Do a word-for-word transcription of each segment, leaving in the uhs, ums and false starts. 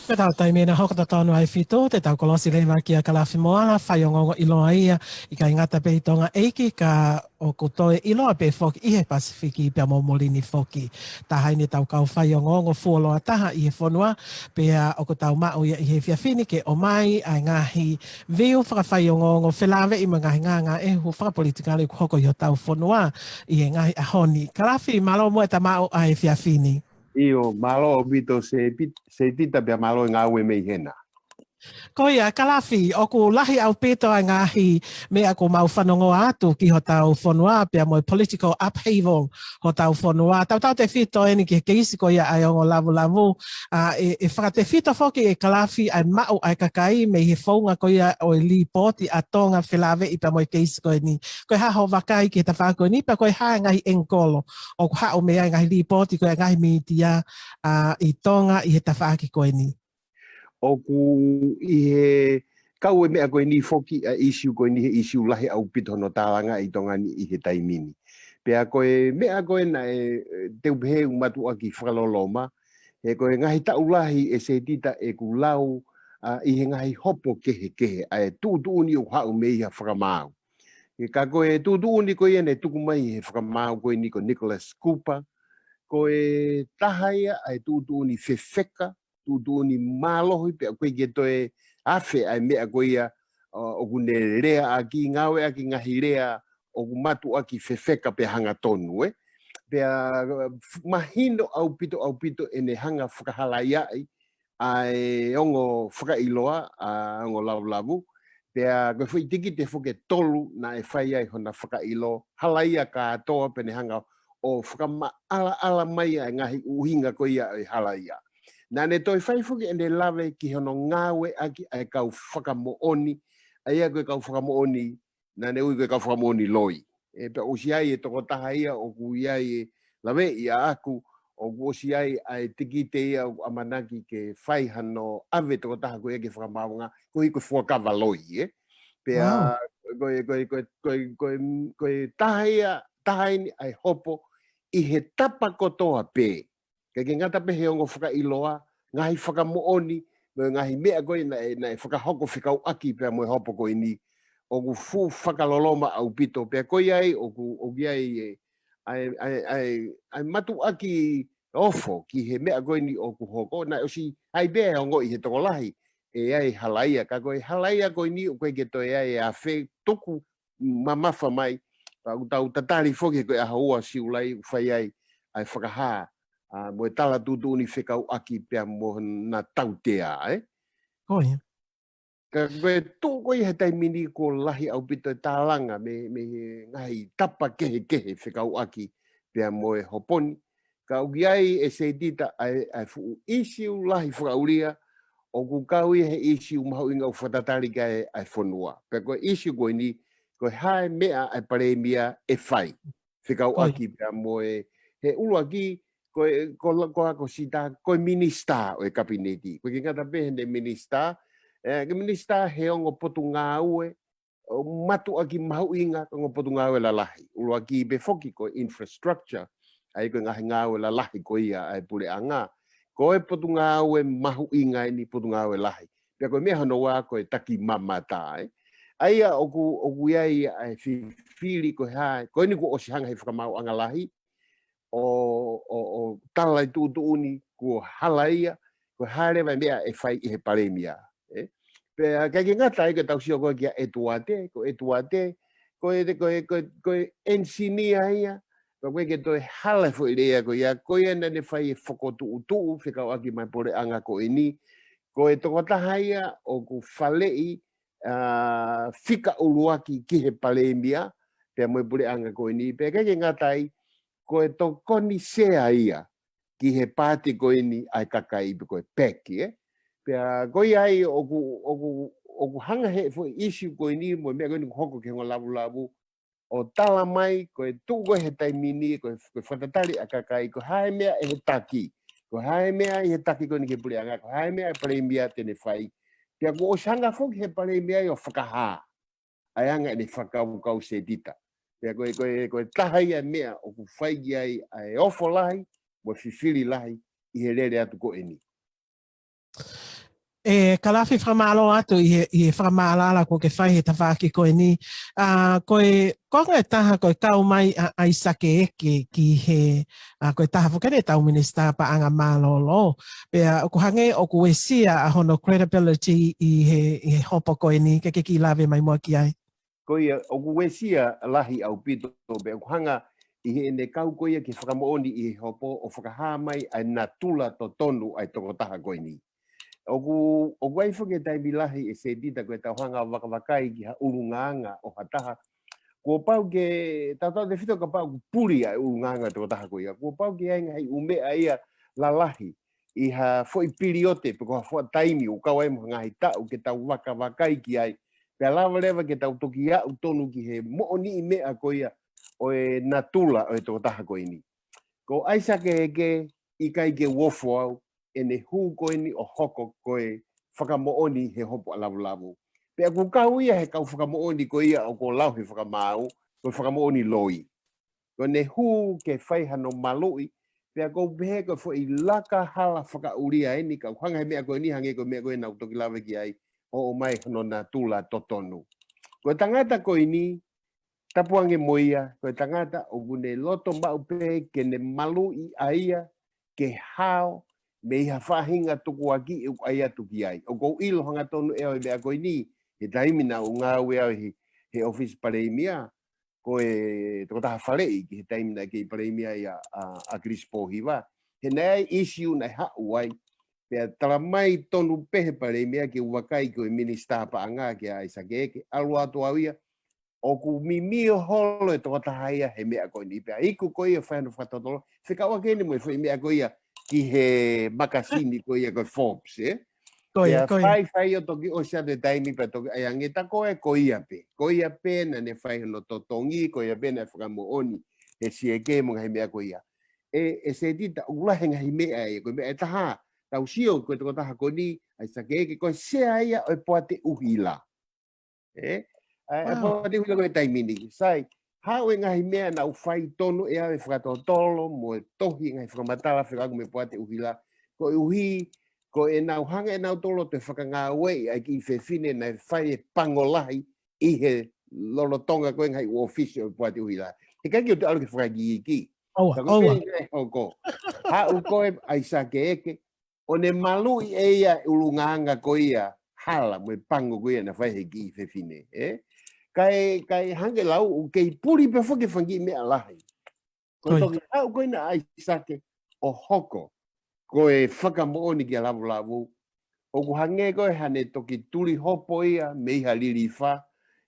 Ko ʻetau taimi ʻena hoko totonu ai fitu, te tau kolosi leva kia Kalafi Moala, faiongoongo ʻiloa ia, ʻikai ngata pē ʻi Tonga ʻeiki, ka ʻoku toe ʻiloa pē foki ʻi he Pasifiki pea mo Molini foki. Taha ʻeni ʻetau kau faiongoongo fuoloa taha ʻi he fonua, pea ʻoku tau maʻu ia ʻi he efiafi ni ke ʻomai ʻa e ngaahi viu fakafaiongoongo felāveʻi mo e ngaahi ngāngāʻehu fakapolitikale ʻoku hoko ʻi hotau fonua ʻi he ngaahi ʻaho ni. Kalafi, mālō muʻa ʻeta maʻu ʻa e efiafi ni. ʻIo, mālō ʻaupito Sepi-, Setita pea mālō e ngāue mei hena. Ko ia, Kalafi, ʻoku lahi ʻaupito ʻa e ngaahi meʻa ʻoku mau fanongoa atu ki hotau fonua, pea mo e political upheaval hotau fonua. Tautautefito ʻeni ki he keisi ko ia ʻa e ongo lavulavu. ʻA, ʻe, ʻe fakatefito foki ʻe Kalafi ʻa e maʻu ʻa e kakai mei he founga ko ia ʻo e līpooti ʻa Tonga felāveʻi pea mo e keisi ko ʻeni. Ko e hā hoʻo vakai ki he tafaʻaki ko ʻeni, pea ko e hā e ngaahi ʻengikolo ʻoku haʻu mei ai e ngaahi līpooti ko ia ʻa e ngaahi mītia, ʻa, ʻi Tonga ʻi he tafaʻaki ko ʻeni. ʻOku ʻi he kau e meʻa ko ʻeni foki ʻa e ʻīsiu ko ʻeni he ʻīsiu lahi ʻaupito hono tālanga ʻi Tonga ni ʻi he taimi ni. Pea ko e meʻa ko ē naʻe, e, teu pehē ʻoku mātuʻaki fakaloloma, he ko e ngaahi taʻu lahi ʻe Setita ʻeku lau, ʻa, ʻi he ngaahi hopo kehekehe, ʻa e tuʻutuʻuni ʻoku haʻu mei ha fakamaau. Ka ko e tuʻutuʻuni ko ia naʻe tuku mai he fakamaau ko ʻeni ko Nicholas Cooper, ko e taha ia ʻa e tuʻutuʻuni fefeka, tuʻutuʻuni mālohi pea ʻoku ʻikai ke toe afe ʻa e meʻa ko ia, ʻo, ʻoku ne leaʻaki, ngāueʻaki ngaahi lea ʻoku mātuʻaki fefeka pea hangatonu, ē. Pea, f-, mahino ʻaupito, ʻaupito ʻene hanga fakahalaiaʻi ʻa e ongo fakaʻiloa, ʻa e ongo lavulavu, pea ko e foʻi tikite foki ʻe tolu naʻe fai ai hona fakaʻilo, halaia kātoa pea ne hanga ʻo fakamaʻalaʻala mai ʻa e ngaahi ʻuhinga ko ia ʻo e halaia. Naʻa ne toe fai foki ʻene lave ki hono ngāueʻaki ʻa e kau fakamoʻoni, ʻa ia ko e kau fakamoʻoni, naʻa ne ui ko e kau fakamoʻoni loi. ʻE, pea ʻosi ʻi ai e tokotaha ia ʻoku ʻi ai e laveʻi ʻaʻaku, ʻoku ʻosi ʻi ai ʻa e tikite ia ʻoku ʻamanaki ke fai hano ʻave tokotaha ko ia ki he fakamaauʻanga, koeʻuhi ko e fuakava loi, ē. Pea, Wow. ko e, ko e, ko e, ko e, ko e, ko e taha ia, taha ʻeni ʻa e hopo ʻi he tapa kotoa pē. ʻIkai ke ngata pē he ongo fakaʻiloa, ngaahi fakamoʻoni, mo e ngaahi meʻa ko ē naʻe, naʻe fakahoko fekauʻaki pea mo e hopo ko ʻeni, ʻoku fuʻu fakaloloma ʻaupito, pea ko ia ai ʻoku, ʻoku ʻi ai e, ʻa e, ʻa e, ʻa e, ʻa e mātuʻaki ofo ki he meʻa ko ʻeni ʻoku hoko, naʻe ʻosi ʻi ai pē e ongoʻi he tokolahi, ʻe ʻi ai e halaia, ka ko e halaia ko ʻeni ʻoku ʻikai ke toe ʻi ai e afe tuku mamafa mai, pea ʻoku tau tatali foki he ko e ʻaho ua Siulai ʻoku fai ai ʻa e fakahā, ʻa, mo e tala tuʻutuʻuni fekauʻaki pea mo hona tautea, ē? Ko ia. Ka ko e tuʻu ko ia he taimi ni kuo lahi ʻaupito e tālanga mei, mei he ngaahi tapa kehekehe fekauʻaki pea mo e hopo ni. Ka ʻoku ʻi ai ʻe Setita ʻa e, ʻa e fuʻu ʻīsiu lahi fakaʻulia, ʻoku kau ia he ʻīsiu mahuʻinga ʻoku fakatatali ki ai ʻa e fonua. Pea ko e ʻīsiu ko ʻeni, ko e hā e meʻa ʻa e palēmia ʻe fai fekauʻaki pea mo e, he ʻuluaki, ko e, ko la-, ko a ko Setita, ko e minisitā ʻo e kapineti. ʻOku ʻikai ke ngata pē heʻene minisitā, ē, ko e minisitā he ongo potungāue, ʻo mātuʻaki mahuʻinga, ko e ongo potungāue lalahi. ʻUluaki pē foki ko e infrastructure, ʻa ia ko e ngaahi ngāue lalahi ko ia ʻa e puleʻanga. Ko e potungāue mahuʻinga ʻeni, potungāue lahi. Pea ko e meʻa hono ua ko e takimamata, ē. ʻA ia ʻoku, ʻoku ʻi ai ʻa e fifili ko e hā, ko ʻeni kuo ʻosi hanga he fakamaauʻanga lahi, ʻo, ʻo, ʻo tala e tuʻutuʻuni kuo halaia, ko e hā leva e meʻa ʻe fai ʻe he palēmia, ē? Pea ʻikai ke ngata ai ko ʻetau sio ko ē kia ʻEtuate, ko ʻEtuate, ko e, ko e, ko e, ko e ʻenisinia ia, pea ʻoku ʻikai ke toe hala e foʻi lea ko ia, ko ia naʻa ne fai e fokotuʻutuʻu fekauʻaki mo e puleʻanga ko ʻeni, ko e tokotaha ia ʻoku faleʻi, ʻa, fika ʻuluaki ki he palēmia, pea mo e puleʻanga ko ʻeni, pea ʻikai ke ngata ai, ko e tokoni sea ia ki he paati ko ʻeni ʻa e kakai pe ko e peki, ē? Pea ko ia ai ʻoku, ʻoku, ʻoku hanga he foʻi ʻīsiu ko ʻeni mo e meʻa ko ʻeni ʻoku hoko ki he ongo lavulavu, ʻo tala mai, ko e tuʻu ko ē he taimi ni, ko e, ko e fakatatali ʻa e kakai, ko e hā e meʻa ʻe he taki, ko e hā e meʻa ʻi he taki ko ʻeni ki he puleʻanga, ko e hā e meʻa ʻa e palēmia te ne fai. Pea kuo ʻosi hanga foki he palēmia ia ʻo fakahā ʻa e anga ʻene fakakaukau Setita. Pea ko e, ko e, ko e taha ia e meʻa ʻoku fai ki ai ʻa e ofo lahi, mo e fifili lahi, ʻi he lele atu ko ʻeni. ʻE Kalafi, fakamālō atu ʻi he, ʻi he fakamaʻalaʻala kuo ke fai he tafaʻaki ko eni. ʻA, ko e, ko e taha ko e kau mai ʻa ʻAisake Eke ki he, ʻa, ko e taha foki eni ʻetau minisitā paʻanga mālōlō. Pea ʻoku hangē ʻoku uesia ʻa hono credibility ʻi he, ʻi he hopo ko eni, ke ke kiʻi lave mai muʻa ki ai. Ko ia, ʻoku uesia lahi ʻaupito, pea ʻoku hanga ʻi heʻene kau ko ia ki he fakamoʻoni ʻi he hopo ʻo fakahā mai ʻa e natula totonu ʻa e tokotaha ko eni. ʻOku, ʻoku ʻi ai foki e taimi lahi ʻe Setita ko e tau hanga ʻo vakavakai ki ha ʻulungaanga ʻo ha taha. Kuo pau ke, tautautefito kapau ʻoku puli ʻa e ʻulungaanga ʻo e tokotaha ko ia. Kuo pau ke ʻi ai ngaahi ʻū meʻa ia lalahi ʻi ha foʻi piliote pe ko ha foʻi taimi ʻoku kau ai mo ha ngaahi taʻu ke tau vakavakai ki ai. Pea lava leva ke tau toki aʻu tonu ki he moʻoniʻi meʻa ko ia ʻo e natula ʻo e tokotaha ko eni. Ko ʻAisake Eke, ʻikai ke u ofo au, ʻene hū ko eni ʻo hoko ko e fakamoʻoni he hopo ʻa Lavulavu. Pea ʻoku kau ia he kau fakamoʻoni ko ia ʻoku lau he fakamaau, ko e fakamoʻoni loi. Ko ʻene hū ke fai hano maluʻi, pea ʻoku ou pehē ko e foʻi laka hala fakaʻulia eni, ka ʻoku hanga he meʻa ko eni, hangē ko e meʻa ko ē naʻa ku toki lave ki ai, ʻo ʻomai hono natula totonu. Ko e tangata ko eni, tapu ange mo ia, ko e tangata ʻoku ne loto maʻu pē ke ne maluʻi ʻa ia, ke hao, mei ha faʻahinga tukuakiʻi ʻoku ʻai atu ki ai. ʻOku ou ʻilo hangatonu ʻe au e meʻa ko eni, he taimi naʻa ku ngāue au he, he ʻōfisi Palēmia, ko e tokotaha faleʻi ki he taimi naʻe kei Palēmia ia ʻa, ʻa Kilisi Pōhiva. He naʻe ʻi ai e ʻīsiu naʻe haʻu ai, pea tala mai tonu pē he Palēmia ke u vakai ko e minisitā paʻanga kia ʻAisake Eke, ʻalu atu au ia, ʻoku mimio holo e tokotaha ia he meʻa ko eni pea iku ko ia fai hano fakatotolo, fekauʻaki eni mo e foʻi meʻa ko ia ki he makasini ko ia ko e Forbes, ē? Ko ia, pea ko ia. Fai, fai ʻo toki ʻosi atu e taimi pea toki ʻai ange ta ko e ko ia pē. Ko ia pē naʻa ne fai hono totongi, ko ia pē naʻe fakamoʻoni he sieke mo e ngaahi meʻa ko ia. ʻE, ʻe Setita, ʻoku lahi e ngaahi meʻa ia, ko e meʻa ʻe taha, tau sio ko e tokotaha ko eni, ʻAisake Eke, ko e sea ia ʻo e Poate ʻUhila. Ē? ʻA e, ʻa e Wow. Poate ʻUhila ko e taimi ni. Sai, haʻu e ngaahi meʻa naʻa ku fai tonu ʻe au e fakatotolo, mo e tohi ngaahi fakamatala fekauʻaki mo e Poate ʻUhila. Koeʻuhi, ko ʻenau hanga ʻenau tolo te fakangāueʻi ʻa e kiʻi fefine naʻe fai e pango lahi ʻi he lolotonga ko e ngaahi ʻū ʻōfisi ʻo e Poate ʻUhila. He ʻikai ke u te ʻalu ke fakakiki. ʻOua, Ka ko ʻoua. e meʻa ʻe hoko. Haʻu ko e ʻAisake Eke, ʻo ne maluʻi ʻe ia e ʻulungaanga ko ia hala mo e pango ko ia naʻe fai he kiʻi fefine, ē? Kae, kae hangē lau ʻoku kei puli pē foki e fanga kiʻi meʻa lahi. Ko e Ko ia. toki haʻu ko ena ʻa ʻAisake ʻo hoko ko e fakamoʻoni kia Lavulavu. ʻOku hangē ko e hane toki tuli hopo ia mei ha lilifa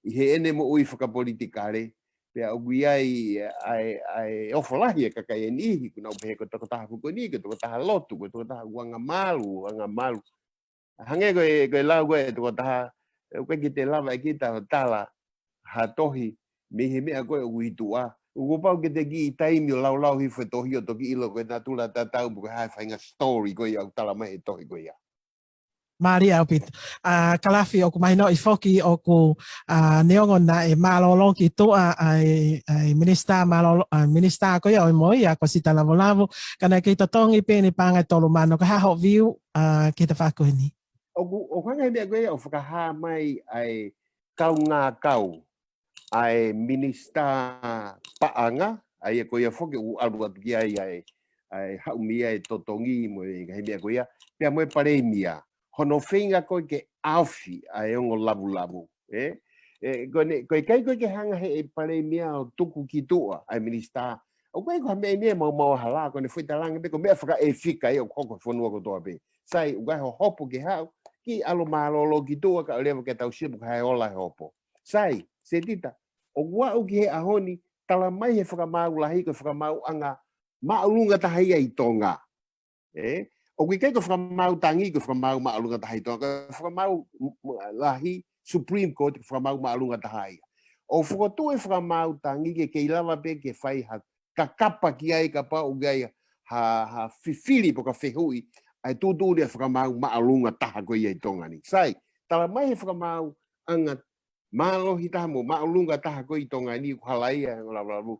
ʻi heʻene moʻui fakapolitikale. Pea ʻoku ʻi ai ʻa e, ʻa e ofo lahi e kakai ʻe niʻihi, ʻoku nau pehē ko e tokotaha fuko ni, ko e tokotaha lotu, ko e tokotaha ʻoku anga malu, anga malu. Hangē ko e, ko e lau ko e tokotaha, ʻoku ʻikai ke te lava ʻe kita ʻo tala ha tohi mei he meʻa ko ē ʻoku ʻi tuʻa. ʻOku pau ke te kiʻi taimi ʻo laulau hifo e tohi ʻo toki ʻilo ko e natula tatau pe ko e hā e faʻahinga story ko ia ʻoku tala mai he tohi ko ia. Mālie ʻaupito. ʻA, Kalafi, ʻoku mahinoʻi foki ʻoku, ʻa, neongo naʻe mālōlō ki tuʻa ʻa e, ʻa e minisitā mālōlō, ʻa e minisitā ko ia ʻo e moʻui, ʻa Kosita Lavulavu, ka naʻe kei totongi pē ʻene paʻanga ʻe tolu mano, ka hā hoʻo view, ʻa, ki he tafaʻaki ko eni? ʻOku, ʻoku hanga he meʻa ko ia ʻo fakahā mai ʻa e kaungā kau ʻa e minisitā paʻanga, ʻa ia ko ia foki ʻoku ʻalu atu ki ai ʻa e, ʻa e haʻu mei ai e totongi mo e ngaahi meʻa ko ia, pea mo e palēmia. Hono feinga ko ē ke ʻaofi ʻa e ongo Lavulavu, ē? ʻE, ko ʻene, ko e ʻikai ko ē ke hanga he ʻe palēmia ʻo tuku ki tuʻa ʻa e minisitā. ʻOku ʻikai ko ha meʻa ʻeni ʻe maumau hala, ko ʻene foʻi talaange pē ko e meʻa fakaʻefika ia ʻoku hoko he fonua kotoa pē. Sai, ʻoku ʻi ai hoʻo hopo ke haʻu, kiʻi ʻalu mālōlō ki tuʻa kae ʻoua leva ke tau sio pe ko e hā e ola he hopo. Sai, Setita, ʻoku aʻu ki he ʻaho ni, tala mai he fakamaau lahi, ko e fakamaauʻanga māʻolunga taha ia ʻi Tonga. Ē? ʻOku ʻikai ko e fakamaau tangi, ko e fakamaau māʻolunga taha ʻi Tonga, ko e fakamaau m-, m-, lahi, Supreme Court, ko e fakamaau māʻolunga taha ia. ʻOku fokotuʻu e fakamaau tangi ke kei lava pē ke fai ha kakapa ki ai kapau ʻoku ʻi ai ha, ha fifili pe ko ha fehuʻi, ʻa e tuʻutuʻuni ʻa e fakamaau māʻolunga taha ko ia ʻi Tonga ni. Sai, tala mai he fakamaauʻanga mālohi taha mo māʻolunga taha ko ē ʻi Tonga ni, ʻoku hala ia he ongo Lavulavu.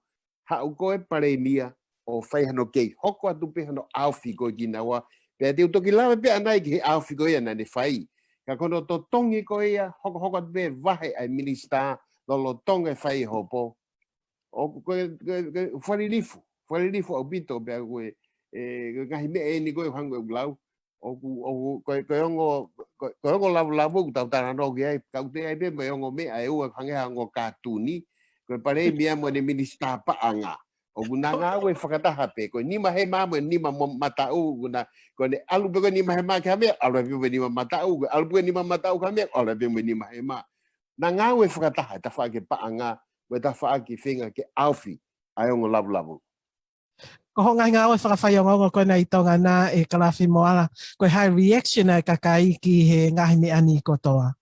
Haʻu ko e palēmia ʻo fai hano kei hoko atu pē hano ʻaofi ko ē kinaua, Pea te u toki lave pē ʻanai ki he ʻaofi ko ia naʻa ne fai. Ka ko hono totongi ko ia, hokohoko atu pē vahe ʻa e minisitā, lolotonga e fai e hopo. ʻOku ko e, ko e, ko e fakalilifu, fakalilifu ʻaupito pea ko e, e, ko e ngaahi meʻa eni ko e hangē ko e lau. ʻOku, ʻoku, ko e, ko e ongo, ko e, ko e ongo lavulavu ʻoku tau talanoa ki ai, ka ʻoku toe ʻi ai pē mo e ongo meʻa ʻe ua hangē ha ongo kātuni, ko e palēmia mo ʻene minisitā paʻanga. ʻOku na ngāue fakataha pē, ko e nima hema mo e nima mo-, mataʻu, ʻoku na, ko ʻene ʻalu pē ko e nima hema ki ha meʻa, ʻalu pē mo e nima mataʻu, ko e ʻalu pē ko e nima mataʻu ki ha meʻa, ʻalu pē mo e nima hema. Na ngāue fakataha, e tafaʻaki paʻanga, mo e tafaʻaki feinga ke ʻaofi ʻa e ongo lavulavu. Ko hoʻo ngaahi ngāue fakafaiongoongo ko ena ʻi Tonga na, ʻe Kalafi Moala, ko e hā e reaction ʻa e kakai ki he ngaahi meʻa ni kotoa?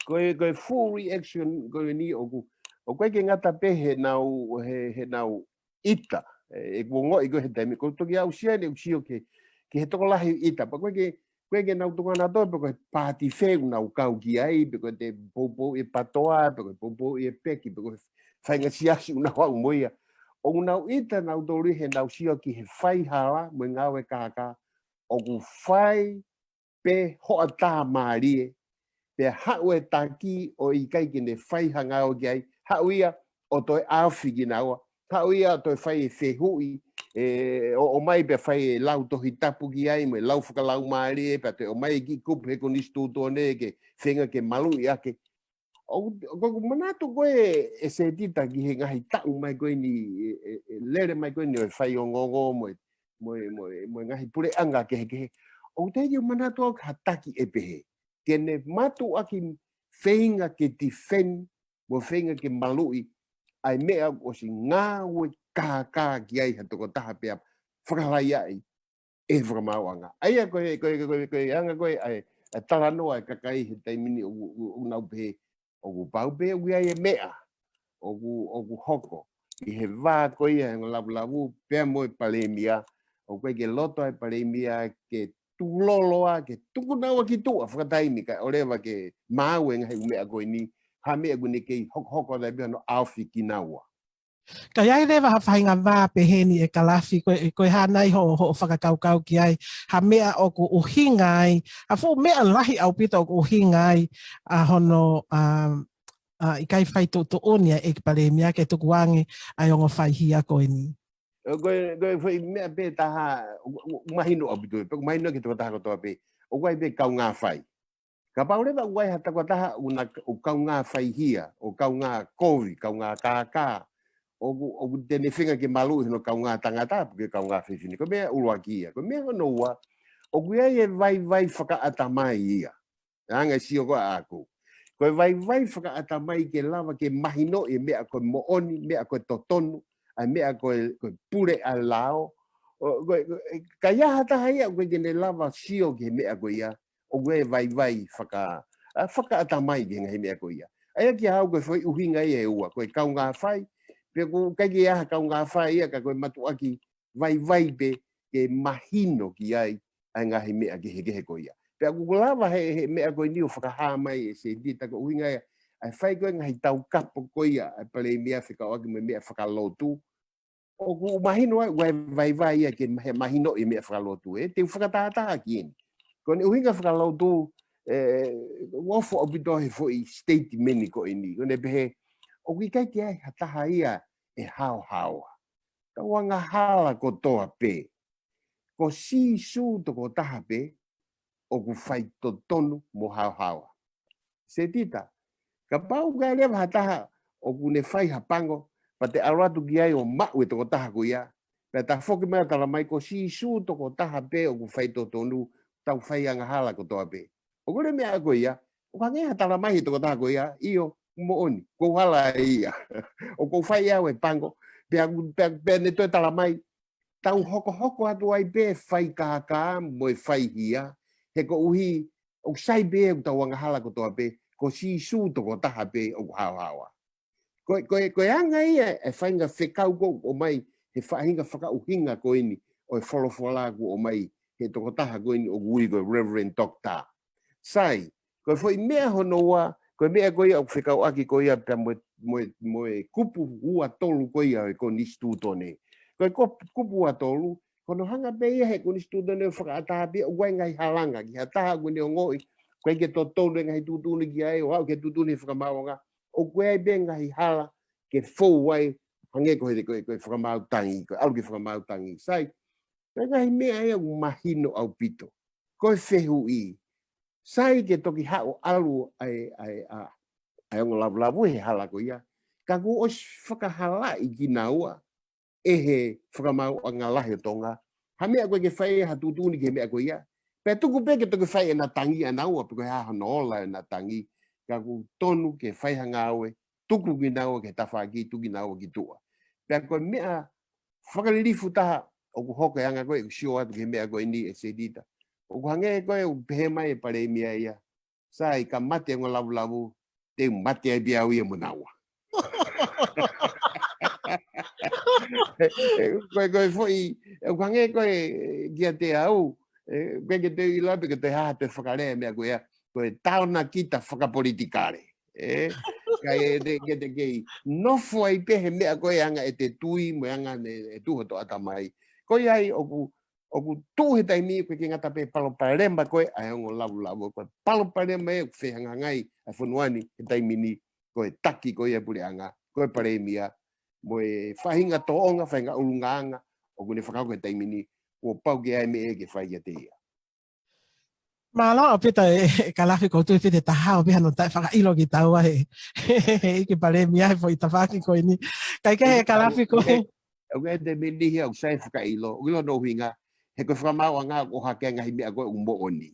Ko e, ko e full reaction ko eni ʻoku, ʻoku ʻikai ke ngata pē heʻenau, he, heʻenau ʻita. E, ʻeku ongoʻi ko e he taimi, ko e toki aʻusia ʻene ʻusia ke, ke he tokolahi ʻita. Pea ko e ke, ko e ke nau tokanga toe, pe ko e paati fē ʻoku nau kau ki ai, pe ko e te poupou e patoa, pe ko e poupou e peki, pe ko e faʻahinga siasi ʻoku nau aʻu mo ia. ʻOku nau ʻita nautolu heʻenau sio ki he faihala, mo e ngāue kākā, ʻoku fai pē hoʻatā mālie, pea haʻu e taki ʻo ʻikai ke ne fai ha ngāue ki ai, haʻu ia ʻo toe ʻaofi kinaua, haʻu ia ʻo toe fai e fehuʻi, e, ʻo, ʻomai pea fai e lau Tohi Tapu ki ai, mo e lau fakalaumālie, pea toe ʻomai e kiʻi kupu he konisitūtone ke feinga ke maluʻi ake. ʻOku, ʻoku ou manatu ko e, ʻe Setita ki he ngaahi taʻu mai ko eni, e, e, e lele mai ko eni ʻo e faiongoongo mo e, mo e, mo e, mo e ngaahi puleʻanga kehekehe. ʻOku teʻeki ke u manatu au ki ha taki ʻe pehē. Ke ne mātuʻaki feinga ke defend, mo feinga ke maluʻi, ʻa e meʻa ʻoku ʻosi ngāue kākā ki ai ha tokotaha pea fakalaiaʻi ʻe he fakamaauʻanga. ʻA ia ko e, ko e, ko e, ko e anga ko e, ʻa e, ʻa e talanoa e kakai he taimi ni ʻoku, ʻoku, ʻoku nau pehē, ʻoku pau pē ʻoku ʻi ai e meʻa, ʻoku, ʻoku hoko, ʻi he vā ko ia he ongo lavulavu, pea mo e palēmia, ʻoku ʻikai ke loto ai e palēmia ke tukulolo ā, ke tukunaua ki tuʻa fakataimi kae ʻoleva ke maau e ngaahi ʻū meʻa ko eni, ha meʻa ʻoku ne kei hokohoko atu ai pē hono ʻaofi kinaua. Ka ʻi ai leva ha faʻahinga vā pehē ni ʻe Kalafi, ko e, ko e hā nai hoʻo, hoʻo fakakaukau ki ai, ha meʻa ʻoku ʻuhinga ai, ha fuʻu meʻa lahi ʻaupito ʻoku ʻuhinga ai, ʻa hono, ʻa, ʻa, ʻikai fai tuʻutuʻuni ʻa e ʻEiki Palēmia ke tukuange ʻa e ongo faihia ko eni. Ko e, ko e foʻi meʻa pē taha, ʻoku, ʻoku mahino ʻaupito, pea ʻoku mahino ki he tokotaha kotoa pē, ʻoku ʻi ai pē kaungā fai. Kapau leva ʻoku ʻi ai ha tokotaha ʻoku na, ʻoku kaungā faihia, ʻoku kaungā kovi, kaungā kākā, ʻoku, ʻoku te ne feinga ke maluʻi hono kaungā tangata, pe ko e kaungā fefine. Ko e meʻa ʻuluaki ia. Ko e meʻa hono ua, ʻoku ʻi ai e vaivai fakaʻatamai ia. Anga e sio ko ē ʻaʻaku. Ko e vaivai fakaʻatamai ke lava ke mahinoʻi e meʻa ko e moʻoni, meʻa ko e totonu, ʻa e meʻa ko e, ko e pule ʻa e lao. ʻO, ko e, ko e, ka ʻi ai ha taha ia, ʻoku ʻikai ke ne lava sio ki he meʻa ko ia, ʻoku ʻi ai e vaivai faka-, ʻa, fakaʻatamai ki he ngaahi meʻa ko ia. ʻA ia kia au ko e foʻi ʻuhinga ia ʻe ua, ko e kaungā fai, pe ʻoku ʻikai ke ʻi ai ha kaungā fai ia ka ko e mātuʻaki vaivai pē ke mahino ki ai ʻa e ngaahi meʻa kehekehe ko ia. Pea ʻoku lava he, he meʻa ko eni ʻo fakahā mai ʻe Setita ko e ʻuhinga ia, ʻa e fai ko ē ngaahi taukapo ko ia ʻa e Palēmia fekauʻaki mo e meʻa fakalotu. ʻOku mahino ai, ʻoku ʻi ai e vaivai ia ke ma-, he mahinoʻi e meʻa fakalotu ē, te u fakatātā ki heni. Ko ʻene ʻuhinga fakalotu, e, ʻoku ofo ʻaupito he foʻi statement ko eni. Ko ʻene pehē, ʻoku ʻikai ke ʻi ai ha taha ia ʻe haohaoa. Tau angahala kotoa pē. Ko Sīsū tokotaha pē ʻoku faitotonu mo haohaoa. Setita, kapau ʻoku ʻi ai leva ha taha ʻoku ne fai ha pango, pea te ʻalu atu ki ai ʻo maʻu e tokotaha ko ia, pea tafoki mai ʻo tala mai ko Sīsū tokotaha pē ʻoku faitotonu, tau fai angahala kotoa pē. ʻOku ʻi ai e meʻa ko ia, ʻoku hangē ha tala mai he tokotaha ko ia, ʻio, moʻoni, ʻoku ou hala ia. ʻOku ou fai au e pango, pea, pea, pea ne toe tala mai, tau hokohoko atu ai pē fai kākā mo e faihia, he koeʻuhi, ʻoku sai pē ʻoku tau angahala kotoa pē, ko Sīsū tokotaha pē ʻoku haohaoa. Ko e, ko e, ko e anga ia e faʻahinga fekau ko ē ʻoku ʻomai he faʻahinga fakaʻuhinga ko eni ʻo e folofola ʻoku ʻomai he tokotaha ko eni ʻoku ui ko e Reverend Doctor. Sai, ko e foʻi meʻa hono ua, ko e meʻa ko ia ʻoku fekauʻaki ko ia pea mo e, mo e, mo e kupu ua tolu ko ia ʻo e konisitūtone. Ko e kup-, kupu ua tolu, Ko hono hanga pē ia he konisitūtone ʻo fakaʻatā pē ʻoku ʻi ai e ngaahi halanga ki ha taha ʻoku ne ongoʻi ʻoku ʻikai ke totonu e ngaahi tuʻutuʻuni ki ai ʻo aʻu ki he tuʻutuʻuni he fakamaauʻanga. ʻOku ʻi ai pē ngaahi hala ke fou ai, hangē ko e, ko e, ko e fakamaau tangi, ko e ʻalu ki he fakamaau tangi. Sai, ko e ngaahi meʻa ia ʻoku mahino ʻaupito. Ko e fehuʻi, sai, ke toki haʻu ʻo ʻalu ʻa e, ʻa e, ʻa, ʻa e ongo lavulavu he hala ko ia, ka kuo ʻosi fakahalaʻi kinaua ʻe he Fakamaauʻanga Lahi ʻo Tonga ha meʻa ko ē ke fai ha tuʻutuʻuni ki he meʻa ko ia. Pea tuku pē ke toki fai ʻena tangi ʻanaua, pe ko e hā hono ola ʻena tangi, ka ʻoku tonu ke fai ha ngāue, tuku kinaua ki he tafaʻaki, tuku kinaua ki tuʻa. Pea ko e meʻa fakalilifu taha ʻoku hoko he anga ko ē ʻeku sio atu ki he meʻa ko eni, ʻe Setita, ʻoku hangē ko e ʻoku pehē mai e Palēmia ia, sai, ka mate e ongo lavulavu, te u mate ai pē au ia mo naua. Ko e, ko e foʻi, ʻoku hangē ko e kiate au, ʻe, ʻikai ke te ʻilo pe ko e hā te fakalea e meʻa ko ia, ko e taonakita fakapolitikale. ʻE, ka ʻe te, ke te kei nofo ai pē he meʻa ko e anga ʻete tui mo e anga ʻene, ʻe tuʻu hoto ʻatamai. Ko ia ai ʻoku, ʻoku tuʻu he taimi ko ē ke ngata pē palopalema ko ē ʻa e ongo lavulavu, ko e palopalema ʻe ʻoku fehangahangai ʻa e fonua ni he taimi ni, ko e taki ko ia e puleʻanga, ko e Palēmia, mo e faʻahinga tōʻonga, faʻahinga ʻulungaanga ʻoku ne fakahoko he taimi ni, kuo pau ke ʻi ai e meʻa ke fai kiate ia. Mālō ʻaupito e, e Kalafi, ʻoku ou tui pē te ta hao pē hano taʻefakaʻilo kitaua he, he, he ʻEiki Palēmia he foʻi tafaʻaki ko eni. Kae kehe e Kalafi ko e, ʻoku ʻi ai e taimi ʻe niʻihi ʻoku sai fakaʻilo, ʻoku ʻilo hono ʻuhinga, he ko e Fakamaauʻanga ʻoku ʻohake ai e ngaahi meʻa ko ē ʻoku moʻoni.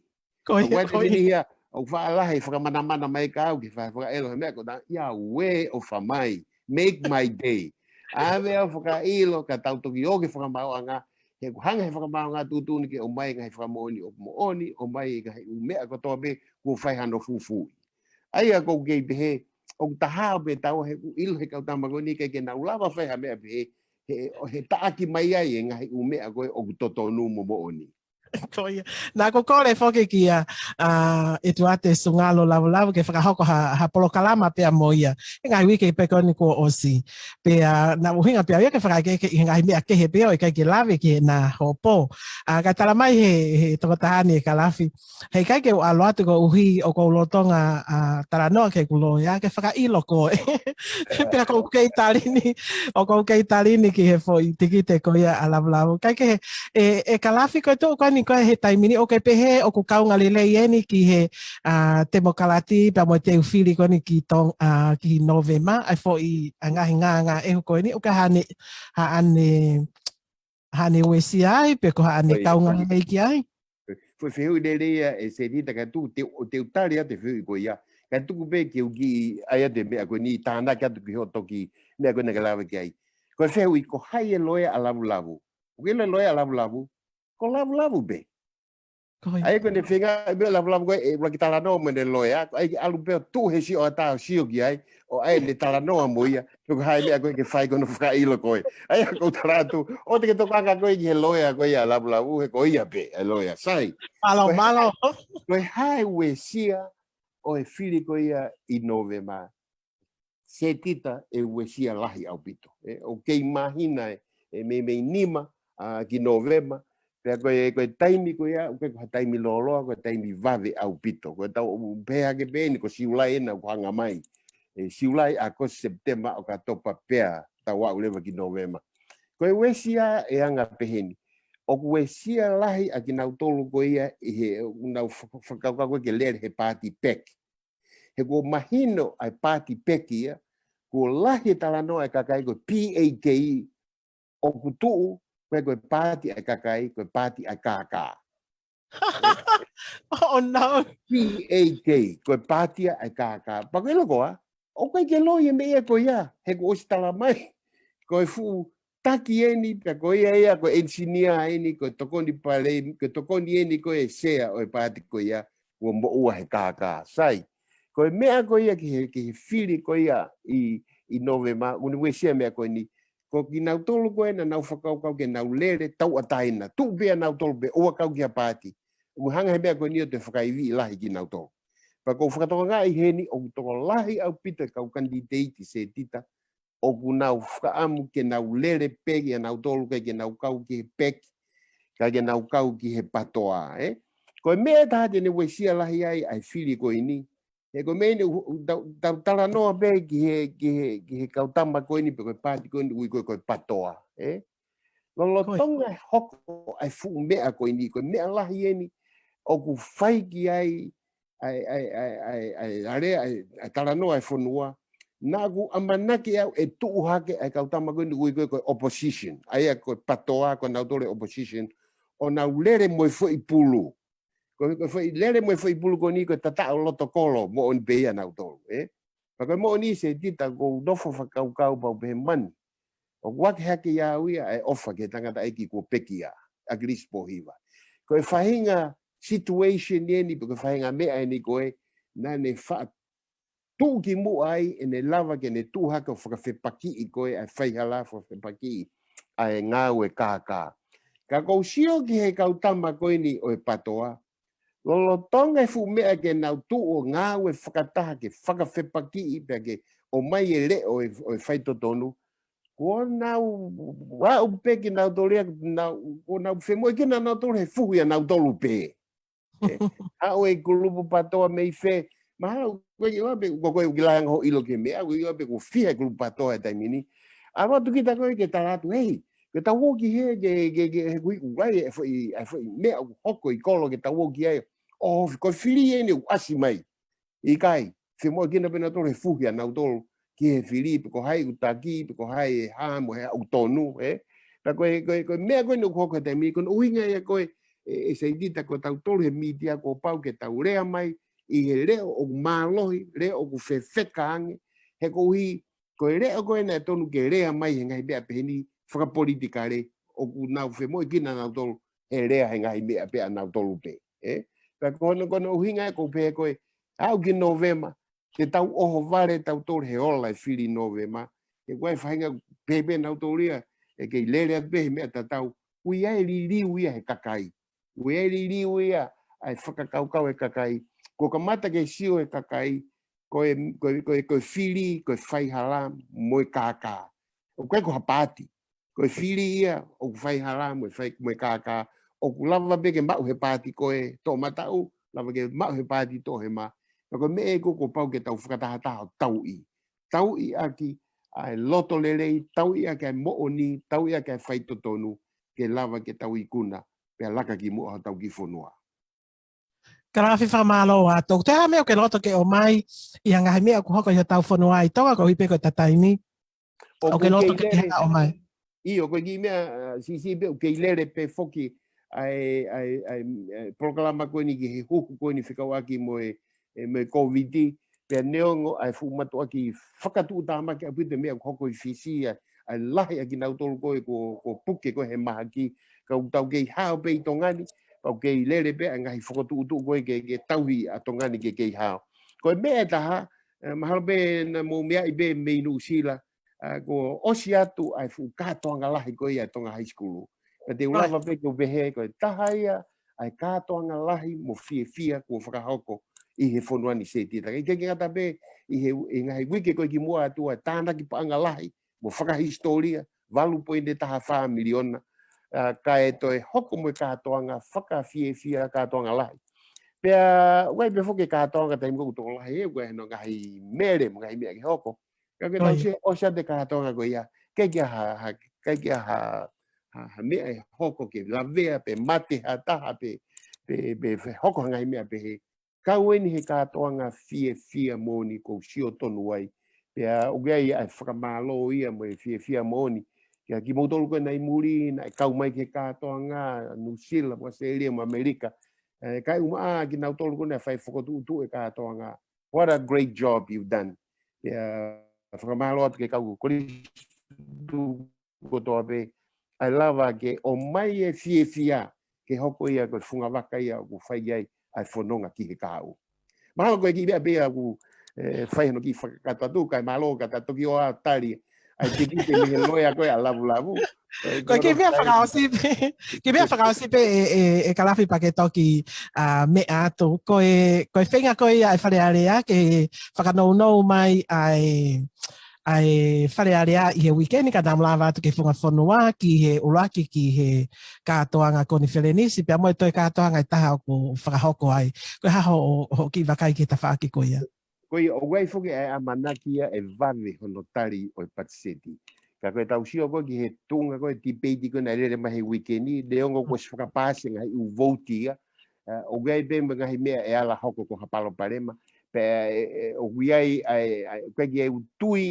Ko ia, ʻoku ʻi ai e taimi ʻe niʻihi ia ʻoku faʻa lahi e fakamanamana mai kia au ke fai fakaʻilo he meʻa ko ena, ia ue ʻo fai mai, make my day. ʻAve au ʻo fakaʻilo ka tau toki ō ki he Fakamaauʻanga, he ʻoku hanga he Fakamaauʻanga ʻo tuʻutuʻuni ke ʻomai e ngaahi fakamoʻoni ʻoku moʻoni, ʻomai e ngaahi ʻū meʻa kotoa pē kuo fai hano fufuuʻi. ʻA ia ʻoku ou kei pehē, ʻoku ta hao pē taua he ʻoku ʻilo he kau tama ko eni ʻikai ke nau lava fai ha meʻa pehē, he, he taʻaki mai ai e ngaahi ʻū meʻa ko ē ʻoku totonu mo moʻoni. Ko ia. Naʻa ku kole foki kia, ʻa, ʻEtuate Sungalo Lavulavu ke fakahoko ha, ha polokalama pea mo ia he ngaahi uike pē ko eni kuo ʻosi. Pea, ʻa, naʻe ʻuhinga pē ia ke fakaʻekeʻeke ʻi he ngaahi meʻa kehe pē ʻoku ʻikai ke lave ki heʻena hopo. ʻA, ka tala mai he, he tokotaha ni, e Kalafi, heʻikai ke u ʻalu atu koeʻuhi ʻoku ou lolotonga, ʻa, talanoa ki heʻeku loea ke fakaʻilo koe. Pea ʻoku ou kei tali ni, ʻoku ou kei tali ni ki he foʻi tikite ko ia ʻa Lavulavu. Kae kehe, ʻe, ʻe Kalafi, ko e tuʻu ko eni ko ē he taimi ni ʻoku ke pehē ʻoku kaunga lelei eni ki he, ʻa, temokalati pea mo e teu fili ko eni ki Tong-, ʻa, ki Nōvema, ʻa e foʻi, ʻa, ngaahi ngāngāʻehu ko eni, ʻoku ʻi ai haʻane, haʻane, haʻane uesia ai, pe ko haʻane kaunga lelei ki ai. Foʻi fehuʻi lelei ia ʻe Setita, ka tuku te, ʻo te u tali atu e fehuʻi ko ia. Ka tuku pē ke u kiʻi ʻai atu e meʻa ko eni, tānaki atu ki hoʻo toki meʻa ko ena ke lave ki ai. Ko e fehuʻi, ko hai e loea ʻa Lavulavu? ʻOku ke ʻilo e loea ʻa Lavulavu? Ko Lavulavu pē. Ko ia. ʻA ia ko ʻene feinga, meʻa Lavulavu ko ē, ʻe ʻuluaki talanoa mo ʻene loea, ko ʻai ke ʻalu pē ʻo tuʻu he siʻoata ʻo sio ki ai, ʻo ʻai ʻene talanoa mo ia, pe ko e hā e meʻa ko ē ke fai ko hono fakaʻilo koe. ʻA ia ʻoku ou tala atu, ʻoua te ke tokanga koe ki he loea ko ia ʻa Lavulavu, he ko ia pē e loea. Sai. Mālō, mālō. Ko e hā e uesia ʻo e fili ko ia ʻi Nōvema? Setita, ʻe uesia lahi ʻaupito. ʻE, ʻoku kei māhina e, e meimei nima, ʻa, ki Nōvema. Pea ko e, ko e taimi ko ia, ʻoku ʻikai ko ha taimi lōloa, ko e taimi vave ʻaupito. Ko e tau, ʻoku pehē hake pē eni ko Siulai ena ʻoku hanga mai. ʻE, Siulai, ʻAokosi, Sepitema, ʻOkatopa pea tau aʻu leva ki Nōvema. Ko e uesia ʻe anga peheni. ʻOku uesia lahi ʻa kinautolu ko ia ʻi he, ʻoku nau faka-, fakakaukau ko ē ke lele he paati peki. He kuo mahino ʻa e paati peki ia, kuo lahi e talanoa ʻa e kakai ko e P A K, ʻoku tuʻu, ko e, ko e paati ʻa e kakai, ko e paati ʻa e kākā. Oh, no. P A K, ko e paati ʻa e kākā. Pea ko e loko ā, ʻoku ʻikai ke loi e meʻa ia ko ia, he kuo ʻosi tala mai. Ko e fuʻu taki eni, pea ko ia ia, ko e enisinia eni, ko e tokoni pale, ko e tokoni eni ko e sea ʻo e paati ko ia, kuo moʻua he kākā. Sai. Ko e meʻa ko ia ki he, ki he fili ko ia ʻi, ʻi Nōvema, ʻoku ne uesia e meʻa ko eni. Ko kinautolu ko ē naʻa nau fakakaukau ke nau lele tauʻatāina. Tuʻu pē ʻa nautolu pē ʻo kau ki ha paati. ʻOku hanga he meʻa ko eni ʻo toe fakaiviʻi lahi kinautolu. Pea ʻoku ou fakatokangaʻi heni ʻoku tokolahi ʻaupito e kau kanititeiti, Setita, ʻoku nau fakaʻamu ke nau lele pē ʻa nautolu ʻikai ke nau kau ki he peki. Kae ke nau kau ki he PATOA, ē? Ko e meʻa ʻe taha te ne uesia lahi ai ʻa e fili ko eni. He ko e meʻa eni ʻoku tau, tau talanoa pē ki he, ki he, ki he kau tama ko eni pe ko e paati ko eni ʻoku ui ko e, ko e PATOA, ē? Lolotonga e hoko ʻa e fuʻu meʻa ko eni, ko e meʻa lahi eni ʻoku fai ki ai ʻa e, ʻa e, ʻa e, ʻa e, ʻa e, ʻa e, ʻa e talanoa ʻa e fonua. Naʻa ku ʻamanaki au ʻe tuʻu hake ʻa e kau tama ko eni ʻoku ui ko e, ko e opposition. ʻA ia ko e PATOA, ko nautolu e opposition. ʻO nau lele mo e foʻi pulu. Ko e, ko e foʻi lele mo e foʻi pulu ko eni ko e tataʻo loto kolo moʻoni pē ia nautolu, ē? Pea ko e moʻoni Setita ʻoku ou nofo fakakaukau pau pē he mani. ʻOku ʻohake hake ia au ia ʻa e ʻofa ki he tangataʻeiki kuo pekia, ʻAkilisi Pōhiva. Ko e faʻahinga situation eni, pe ko e faʻahinga meʻa eni ko ē, naʻa ne faʻa tuʻu ki muʻa ai ʻene lava ke ne tuʻu hake ʻo fakafepakiʻi ko ē ʻa e faihala, fakafepakiʻi ʻa e ngāue kākā. Ka ʻoku ou sio ki he kau tama ko eni ʻo e PATOA, lolotonga e fuʻu meʻa ke nau tuʻu ʻo ngāue fakataha ke fakafepakiʻi pea ke ʻomai e leʻo ʻo e, ʻo e faitotonu, kuo nau aʻu pē kinautolu ia, nau, kuo nau femoʻuekina nautolu he fuhu ia nautolu pē. Ē, aʻu e kulupu PATOA mei fē, mahalo ʻoku ʻikai ke ʻilo pe, ko koe ʻoku ʻikai langa hoʻo ʻilo ki he meʻa, ʻoku ʻikai ʻilo pe kuo fiha e kulupu PATOA he taimi ni. ʻAlu atu kita ko ē ke tala atu, hei, ke tau ō ki hē, ke, ke, ke, he ʻoku ʻikai ʻi ai e foʻi, e foʻi meʻa ʻoku hoko ʻi kolo ke tau ō ki ai. ʻO, ko e fili eni ʻoku ʻasi mai. ʻIkai, femoʻuekina pē nautolu he fuhu ia nautolu ki he fili, pe ko hai ʻoku taki, pe ko hai ʻe hā mo e ʻoku tonu, ē? Pea ko e, ko e, ko e meʻa ko eni ʻoku hoko he taimi ni, ko hono ʻuhinga ia ko ē, ē, ē Setita, ko tautolu he mītia kuo pau ke tau lea mai ʻi he leʻo ʻoku mālohi, leʻo ʻoku fefeka ange, he koeʻuhi ko e leʻo ko ē naʻe tonu ke lea mai he ngaahi meʻa pehē ni fakapolitikale, ʻoku nau femoʻuekina nautolu he lea he ngaahi meʻa pē ʻanautolu pē, ē? Pea ko hono, ko hono ʻuhinga ē ʻoku ou pehē ko ē, aʻu ki Nōvema, te tau ʻohovale tautolu he ola e fili Nōvema. He ko e faʻahinga pehē pē nautolu ia, ʻe kei lele atu pē he meʻa tatau. ʻOku ʻi ai e liliu ia he kakai. ʻOku ʻi ai e liliu ia ʻa e fakakaukau e kakai. Kuo kamata ke sio e kakai, ko e, ko e, ko e, ko e fili, ko e faihala mo e kākā. ʻOku ʻikai ko ha paati. Ko e fili ia ʻoku faihala mo e fai, mo e kākā. ʻOku lava pē ke maʻu he paati ko e toʻomataʻu, lava ke maʻu he paati toʻohema. Pea ko e meʻa ia ʻoku pau ke tau fakatahataha ʻo tauʻi. Tauʻi ʻaki ʻa e loto lelei, tauʻi ʻaki ʻa e moʻoni, tauʻi ʻaki ʻa e faitotonu, ke lava ke tau ikuna, pea laka ki muʻa hotau kiʻi fonua. Kalafi, fakamālō atu. Toe ʻi ai ha meʻa ʻoku ke loto ke ʻomai ʻi he ngaahi meʻa ʻoku hoko ʻi hotau fonua ʻi Tonga, koeʻuhi pē ko e taimi ni? ʻOku ke loto ke ke haʻu mai. ʻIo, ko e kiʻi meʻa, ʻa, siʻisiʻi pē, ʻoku kei lele pē foki ʻa e, ʻa e, ʻa e, ʻa e polokalama ko eni ki he huhu ko eni fekauʻaki mo e, e, mo e Kōviti, pea neongo ʻa e fuʻu mātuʻaki fakatuʻutāmaki ʻaupito e meʻa ʻoku hoko ʻi Fisi, ʻa e, ʻa e lahi ʻa kinautolu ko ē kuo, kuo puke ko ē he mahaki, ka ʻoku tau kei hao pē ʻi Tonga ni, pea ʻoku kei lele pē ʻa e ngaahi fokotuʻutuʻu ko ē ke, ke tauhi ʻa Tonga ni ke kei hao. Ko e meʻa ʻe taha, ē, mahalo pē naʻa mou meaʻi pē mei Nuʻusila, ʻa, kuo ʻosi atu ʻa e fuʻu kātoanga lahi ko ia ʻa e Tonga High School. Pea te u lava pē ke u pehē ko e taha ia ʻa e kātoanga lahi mo fiefia kuo fakahoko ʻi he fonua ni Setita. ʻIkai ke ngata pē ʻi he, ʻi he ngaahi uike ko ē kimuʻa atu ʻa e tānaki paʻanga lahi mo fakahisitōlia, valu poini taha fā miliona, ʻa, kae toe hoko mo e kātoanga fakafiefia, kātoanga lahi. Pea ʻoku ʻi ai pē foki e kātoanga taimi ko ē ʻoku tokolahi, ʻoku ʻi ai hono ngaahi mele mo e ngaahi meʻa ke hoko. Ka ke tau sio ʻosi atu e kātoanga ko ia, ʻikai ke ʻi ai ha, ha, ʻikai ke ʻi ai ha, ha, ha meʻa ʻe hoko ke lavea pe mate ha taha pe, pe, pe, pe hoko ha ngaahi meʻa pehē. Kau eni he kātoanga fiefia moʻoni ʻoku ou sio tonu ai. Pea ʻoku ʻi ai ʻa e fakamālō ia mo e fiefia moʻoni. Kia kimoutolu ko ē naʻe ʻi muli, naʻe kau mai ki he kātoanga, Nuʻusila, mo ʻAositelēlia, mo ʻAmelika. Ē, kae ʻumaʻā kinautolu ko ē naʻe fai fokotuʻutuʻu e kātoanga. What a great job you've done. Pea fakamālō atu ki he kau kolisi kotoa pē, ʻa e lava ke ʻomai e fiefia, ke hoko ia ko e fungavaka ia ʻoku fai ai ʻa e fononga ki he kahaʻu. Mahalo ko e kiʻi meʻa pē ia ʻoku, ē, fai hano kiʻi fakakakato atu, kae mālō ka ta toki ō ʻo tali ʻa e tikite mei he loea ko ē ʻa Lavulavu. Ko e kiʻi meʻa fakaʻosi pē, kiʻi meʻa fakaʻosi pē ē, ē, ē Kalafi pea ke toki, ʻa, meʻa atu. Ko e, ko e feinga ko ia ʻa e Fale Alea ke fakanounou mai ʻa e, ʻa e Fale Alea ʻi he uike ni, ka naʻa mo lava atu ki he funga fonua, ki he ʻuluaki, ki he kātoanga konifelenisi, pea mo e toe kātoanga ʻe taha ʻoku fakahoko ai. Ko e hā hoʻo, hoʻo kiʻi vakai ki he tafaʻaki ko ia? Ko ia, ʻoku ʻi ai foki ʻa e ʻamanaki ia ʻe vave hono tali ʻo e patiseti. Ka ko e tau sio ko ē ki he tuʻunga ko ē tipeiti ko ē naʻe lele mai he uike ni, neongo kuo ʻosi fakapaasi e ngaahi ʻū vouti ia, ʻa, ʻoku ʻi ai pē mo e ngaahi meʻa ʻe ala hoko ko ha palopalema, pea, ʻe, ʻe, ʻoku ʻi ai, ʻa e, ʻa e, ʻoku ʻikai ke u tui,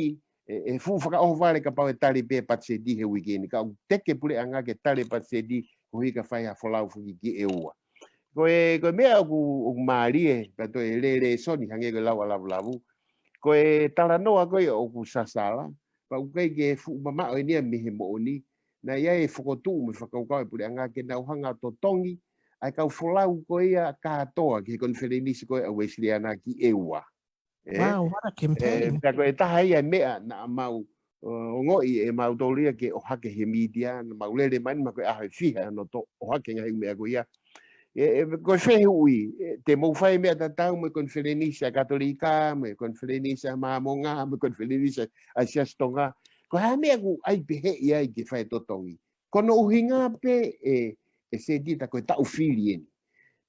ʻe, ʻe fuʻu fakaʻohovale kapau ʻe tali pē patiseti he uike ni, ka ʻoku teke puleʻanga ke tali patiseti koeʻuhi ka fai ha folau foki ki ʻEua. Ko e, ko e meʻa ʻoku, ʻoku mālie, pea toe lēlēsoni hangē ko e lau ʻa Lavulavu. Ko e talanoa ko ia ʻoku sasala, pea ʻoku ʻikai ke fuʻu mamaʻo eni ia mei he moʻoni, naʻe ʻi ai e fokotuʻu mo e fakakaukau ʻa e puleʻanga ke nau hanga ʻo totongi ʻa e kau folau ko ia kātoa ki he konifelenisi ko ia ʻa Uēsiliana ki ʻEua. ʻE? Wow, what a campaign. ʻE, pea ko e taha ia e meʻa naʻa mau, ʻo, ongoʻi ʻe mautolu ia ke ʻohake he mītia, naʻa mau lele mai, ma ko e ʻaho ʻe fiha hono to-, ʻohake ngaahi meʻa ko ia. ʻE, ʻe, ko e fehuʻi, ʻe, te mou fai meʻa tatau mo e konifelenisi ʻa e Katolika, mo e konifelenisi ʻa e Māmonga, mo e konifelenisi ʻa e Siasi Tonga. Ko e hā e meʻa ʻoku ʻai pehē ai ke fai totongi? Ko hono ʻuhinga pē ʻe, ʻe Setita ko e taʻu fili eni.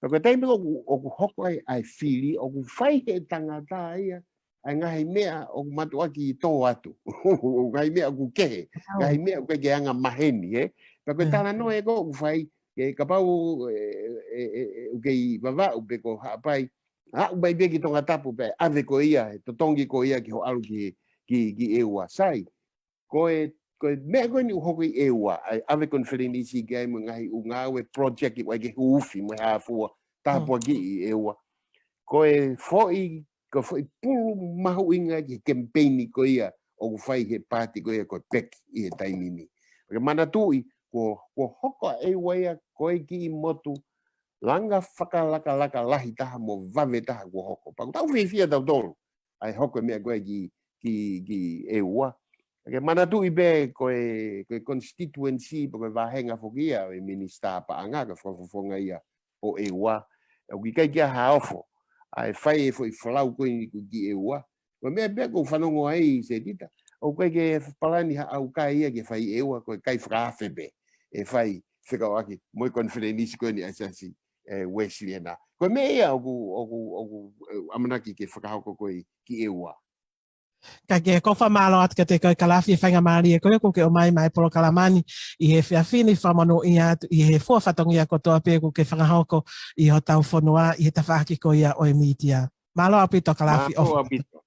Pea ko e taimi ʻoku, ʻoku hoko ai ʻa e fili, ʻoku fai he tangata ia ʻa e ngaahi meʻa ʻoku mātuʻaki tō atu. Ngaahi meʻa ʻoku kehe, ngaahi meʻa ʻoku ʻikai ke anga maheni, ē? Pea ko e talanoa ē ko ē ʻoku fai, ke kapau, ʻe, ʻe, ʻe, ʻe, ʻoku kei Vavaʻu pe ko Haʻapai, aʻu mai pē ki Tongatapu pea ʻave ko ia, he totongi ko ia ki hoʻo ʻalu ki, ki, ki ʻEua. Sai, ko e, ko e meʻa ko eni ʻoku hoko ʻi ʻEua, ʻa e ʻave konifelenisi ki ai mo e ngaahi ʻū ngāue project ʻoku ʻai ke huufi mo e hā fua, tāpuakiʻi ʻEua. Ko e foʻi, ko e foʻi pulu mahuʻinga ki he kemipeini ko ia ʻoku fai he paati ko ia ko e peki ʻi he taimi ni. Ke manatuʻi, kuo, kuo hoko ʻa ʻEua ia ko e kiʻi motu langa fakalakalaka lahi taha mo vave taha kuo hoko. Pea ʻoku tau fiefia tautolu ʻa e hoko e meʻa ko ē ki, ki, ki ʻEua. Ke manatuʻi pē ko e, ko e constituency, pe ko e vāhenga foki ia ʻo e minisitā paʻanga, ko e fakafofonga ia ʻo ʻEua. ʻOku ʻikai ke ʻi ai ha ofo ʻa e fai e foʻi folau ko eni ki ʻEua. Ko e meʻa pē ʻoku ou fanongo ai Setita, ʻoku ʻikai ke palani ha ʻaukai ia ke fai ʻEua, ko e kai fakaafe pē ʻe fai fekauʻaki mo e konifelenisi ko eni ʻa e Siasi, ʻe, Uēsiliana. Ko e meʻa ia ʻoku, ʻoku, ʻoku, ʻe, ʻamanaki ke fakahoko ko ē ki ʻEua. Ka ke ʻofa mālō atu kiate koe Kalafi he faingamālie ko ē kuo ke ʻomai mai polokalama ni ʻi he efiafi ni, fakamonūʻia atu ʻi he fua fatongia kotoa pē kuo ke fakahoko ʻi hotau fonua ʻi he tafaʻaki ko ia ʻo e mītia. Mālō ʻaupito Kalafi. Mālō ʻofa ʻaupito.